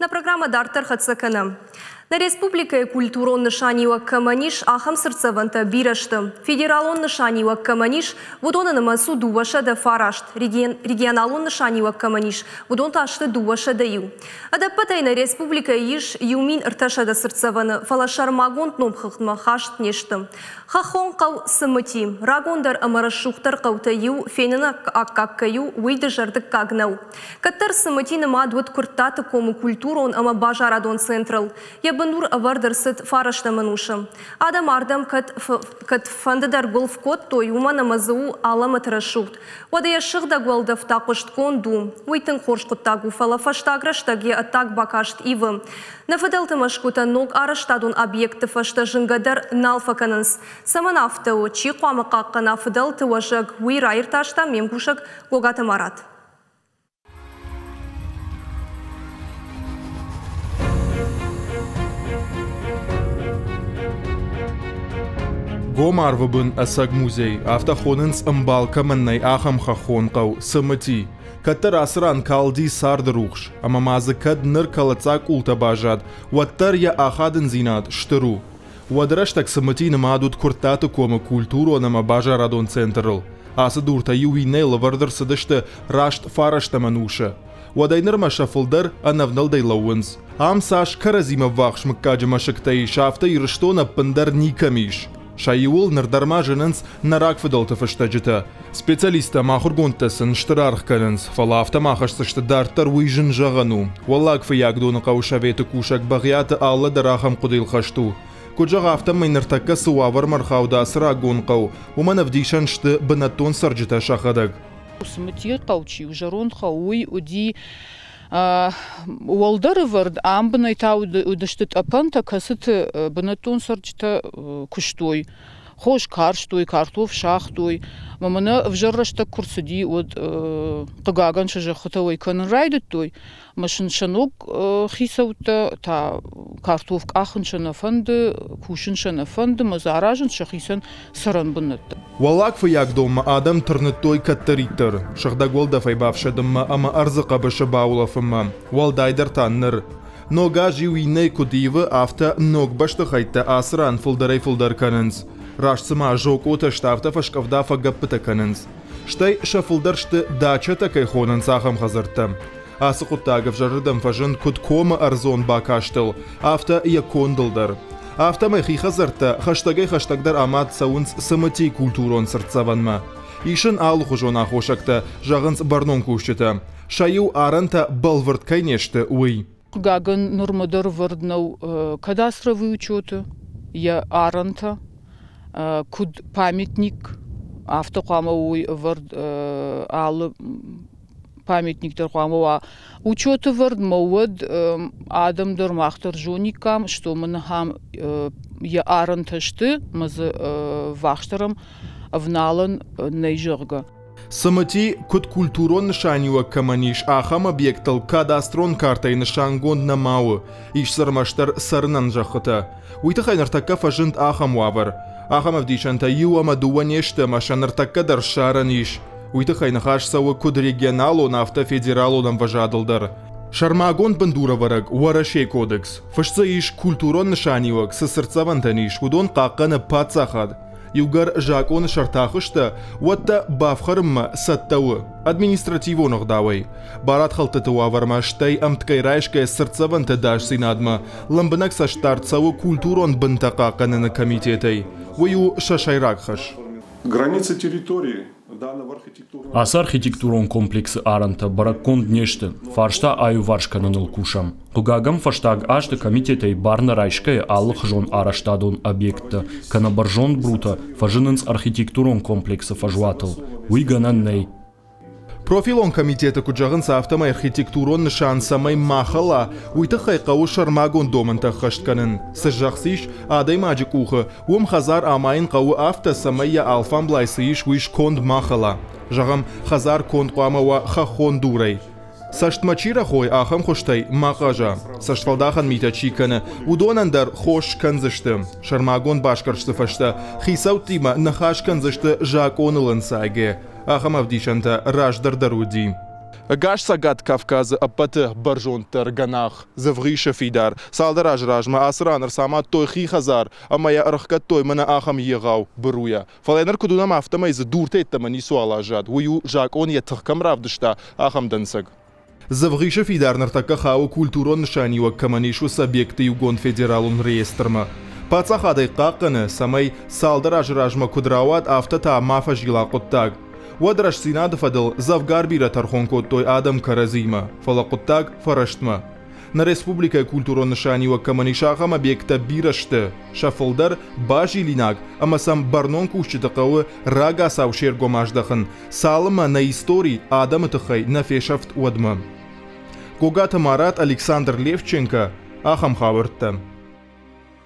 Нӕ программӕ дарддӕр хӕццӕ кӕны. Нӕ республикӕйы культурон нысаниуӕг кӕмӕн ис, ахӕм цыртдзӕвӕнтӕ бирӕ сты. Федералон нысаниуӕг кӕмӕн ис, уыдоны нымӕц у 209, регионалон нысаниуӕг кӕмӕн ис, уыдон та сты 201. Ӕдӕппӕтӕй нӕ республикӕйы ис 1300 цыртдзӕвӕны, фӕлӕ сӕрмагонд номхыгъдмӕ хаст не сты. Хӕххон хъӕу Цымыти, рагондӕр ӕмӕ рӕсугъддӕр хъӕутӕй иу, феныны аккаг кӕй у, уый дызӕрдыггаг нӕу. Кӕддӕр Цымыти нымад уыд Куырттаты комы культурон ӕмӕ базарадон центрыл. Йӕ бындур ӕвӕрд ӕрцыд фарӕстӕм ӕнусы. Адӕм ардӕм кӕд кӕдфӕндыдӕр гуылф кодтой, уымӕн ӕмӕ дзы у алӕмӕты рӕсугъд. Уӕдӕ йӕ сыгъдӕг уӕлдӕф та хъуыстгонд у. Уый тынг хорз хъуыддаг у, фӕлӕ фӕстаг рӕстӕг йӕ ӕддаг бакаст ивы. Нӕ фыдӕлты мӕсгуытӕ ног арӕзтадон объектты фӕстӕ зынгӕ дӕр нал фӕкӕнынц. Цӕмӕн афтӕ у, чи хъуамӕ хъахъхъӕна фыдӕлты уӕзӕг, уый раиртӕста ме мкусӕг Гогаты Марат. Гом арвы бын ӕцӕг музей, афтӕ хонынц ӕмбал кӕмӕн нӕй, ахӕм хӕххон хъӕу Цымыти. Кӕддӕр ацы ран калди царды рухс, ӕмӕ ма дзы кӕд ныр кӕлӕддзаг къултӕ баззад, уӕддӕр йӕ ахадындзинад стыр у. Уӕды рӕстӕг Цымыти нымад уыд Куырттаты комы культурон ӕмӕ базарадон центрыл. Ацы дуртӕ иу иннӕйыл лӕвӕрд ӕрцыдысты раст фарӕстӕм ӕнусы. Уӕдӕй нырмӕ сӕ фылдӕр ӕнӕвнӕлдӕй лӕууынц. Ам цас кӕрӕдзимӕ ввахс мыггаджы мӕсыгтӕ ис, афтӕ Ирыстон ӕппындӕр никӕм ис. Сӕ иуыл ныр дӕр ма зынынц нӕ рагфыдӕлты фыстӕджытӕ. Специалисттӕ ӕмӕ ахуыргондтӕ сын стыр аргъ кӕнынц, фӕлӕ афтӕ ма хӕсдзысты дарддӕр, уый зын зӕгъӕн у. Уӕллаг Фыййагдоны хъӕусоветы кусӕг Бӕгъиаты Аллӕ дӕр ахӕм хъуыдыйыл хӕст у. Куыд зӕгъы, афтӕмӕй ныртӕккӕ цы уавӕрмӕ ӕрхауд ацы рагон хъӕу, уымӕн ӕвдисӕн сты бынӕттон цӕрджытӕ сӕхӕдӕг. Цымытийы хъӕу чи у, зӕронд хъӕу, уый уыди уӕлдӕр ӕвӕрд, ам бынӕй та уыдысты тъӕпӕнтӕ, кӕцыты бынӕттон цӕрджытӕ куыстой. Хос карстой, картоф сагътой. Ӕмӕ мӕнӕ ӕвзӕр рӕстӕг куы рцыди, уӕд хъыгагӕн сӕ зӕххытӕ уӕй кӕнын райдыдтой. Ӕмӕ сын сӕ ног хицӕуттӕ та картоф къахын сӕ нӕ фӕнды, кусын сӕ нӕ фӕнды, ӕмӕ дзы аразынц сӕхицӕн цӕрӕнбынӕттӕ. Уӕллаг Фыййагдонмӕ адӕм тырныдтой кӕддӕриддӕр сыгъдӕг уӕлдӕфӕй бафсӕдынмӕ ӕмӕ ӕрдзы хъӕбысы баулӕфынмӕ, уӕлдайдӕр та ныр. Ног аз иу иннӕйы куыд ивы, афтӕ ног бӕстыхӕйттӕ ацы ран фылдӕрӕй-фылдӕр кӕнынц. Раст цыма зокъотӕ сты, афтӕ фӕскъӕвда фӕгӕппытӕ кӕнынц. Стӕй сӕ фылдӕр сты дачӕтӕ кӕй хонынц, ахӕм хӕдзӕрттӕ. Ацы хъуыддаг ӕвзӕрырдӕм фӕзынд куыд комы ӕрдзон бакастыл, афтӕ йӕ кондыл дӕр. Афтӕмӕй хи хӕдзӕрттӕ хӕстӕгӕй-хӕстӕгдӕр амад цӕуынц Цымытийы культурон цыртдзӕвӕнмӕ. Ис ын алыхуызон аххосӕгтӕ, зӕгъынц бӕрнон кусджытӕ. Сӕ иу арӕнтӕ бӕлвырд кӕй не сты, уый. Хъыгагӕн, нырмӕ дӕр ӕвӕрд нӕу кадастровый учеты йӕ арӕнтӕ, куыд памятник, афтӕ хъуамӕ уой ӕвӕрд алы памятник дӕр хъуамӕ уа учеты вӕрд ма уӕд адӕм дӕр мах дӕр зониккам, что мы ахӕм йӕ арӕнтӕ сты ӕмӕ дзы ввахсдӕр ӕм ӕвналӕн нӕй, зӕгъгӕ. Цымыти, куыд культурон нысаниуӕг кӕмӕн ис, ахӕм объектыл кадастрон картӕйы нысангонд нӕма у, ис дзы ӕрмӕстдӕр цӕрынӕн зӕххытӕ. Уый тыххӕй ныртӕккӕ фӕзынд ахӕм уавӕр. Ахӕм ӕвдисӕнтӕ иу ӕмӕ дыууӕ не сты ӕмӕ сӕ ныртӕккӕ дӕр ссарӕн ис. Уый тыххӕй ныхас цӕуы куыд регионалон, афтӕ федералон ӕмвӕзадыл дӕр. Сӕрмагонд бындурӕвӕрӕг Уӕрӕсейы кодекс. Фыст дзы ис, культурон нысаниуӕг цы цыртдзӕвӕнтӕн ис, уыдон хъахъхъӕны паддзахад. Иугӕр закъоны сӕрты ахызтӕ, уӕд дӕ бафхӕрынмӕ цӕттӕ у административон ӕгъдауӕй. Барадхӕлдтыты уавӕрмӕ стӕй ӕмткӕй райсгӕ цыртдзӕвӕнты ӕдасдзинадмӕ лӕмбынӕг цӕстдард цӕуы культурон бынтӕ хъахъхъӕныны комитетӕй. Уый у сӕ сӕйраг хӕс. Границы территории Ацы архитектурон комплексы арӕнтӕ бӕрӕггонд не сты, фарста аиуварс кӕныныл кусӕм. Хъыгагӕн, фӕстаг азты комитетӕй бар нӕ райсгӕйӕ алыхуызон арӕзтадон объекттӕ кӕнӕ бӕрзонд брутӕ фӕзынынц архитектурон комплексы фӕзуатыл. Уый гӕнӕн нӕй. Профилон комитеты куыд зӕгъынц, афтӕмӕй архитектурон нысан цӕмӕй ма хӕла, уый тыххӕй хъӕуы сӕрмагонд домӕнтӕ ӕххӕст кӕнын. Цы зӕхх ис адӕймаджы къухы, уым хӕдзар амайын хъӕуы афтӕ, цӕмӕй йӕ алфамблай цы ис, уый сконд ма хӕла. Зӕгъӕм, хӕдзар конд хъуамӕ уа хӕххон дурӕй. Цӕстмӕ чи рӕхой, ахӕм хуызтӕй ма хъаза. Цӕстфӕлдахӕн митӕ чи кӕны, уыдонӕн дӕр хос скӕндзысты. Сӕрмагонд басгӕрсты фӕстӕ хицӕуттимӕ ныхас кӕндзысты закъоныл ӕнцайгӕ. Ахӕм ӕвдисӕнтӕ раздӕр дӕр уыди. Ӕгас Цӕгат Кавказы ӕппӕты бӕрзонддӕр гӕнах, Дзывгъисы фидар. Цалдӕр азы размӕ ацы ран ӕрцамадтой хи хӕдзар ӕмӕ йӕ ӕрыхгӕдтой мӕнӕ ахӕм егъау быруйӕ. Фӕлӕ ныр куыд уынӕм, афтӕмӕй дзы дуртӕ йеддӕмӕ ницыуал аззад. Уый у, закъон йӕ тых кӕм равдыста, ахӕм дӕнцӕг. Дзывгъисы фидар ныртӕккӕ хауы культурон нысаниуӕг кӕмӕн ис, уыцы объектты иугонд федералон реестрмӕ. Паддзахад ӕй хъахъхъӕны, цӕмӕй цалдӕр азы размӕ куыд рауад, афтӕ та ма фӕзила хъуыддаг. Уӕд рӕстдзинады фӕдыл дзӕвгар бирӕ тӕрхон кодтой адӕм кӕрӕдзимӕ, фӕлӕ хъуыддаг фӕрӕстмӕ. Нӕ республикӕйы культурон нысаниуӕг кӕмӕн ис, ахӕм объекттӕ бирӕ сты, сӕ фылдӕр базилинаг ӕмӕ сӕм бӕрнон кусджыты хъӕуы рагацау се ргом аздахын, цалынмӕ нӕ истори адӕмы тыххӕй нӕ фесӕфт, уӕдмӕ. Гогаты Марат, Александр Левченко, ахӕм хабӕрттӕ.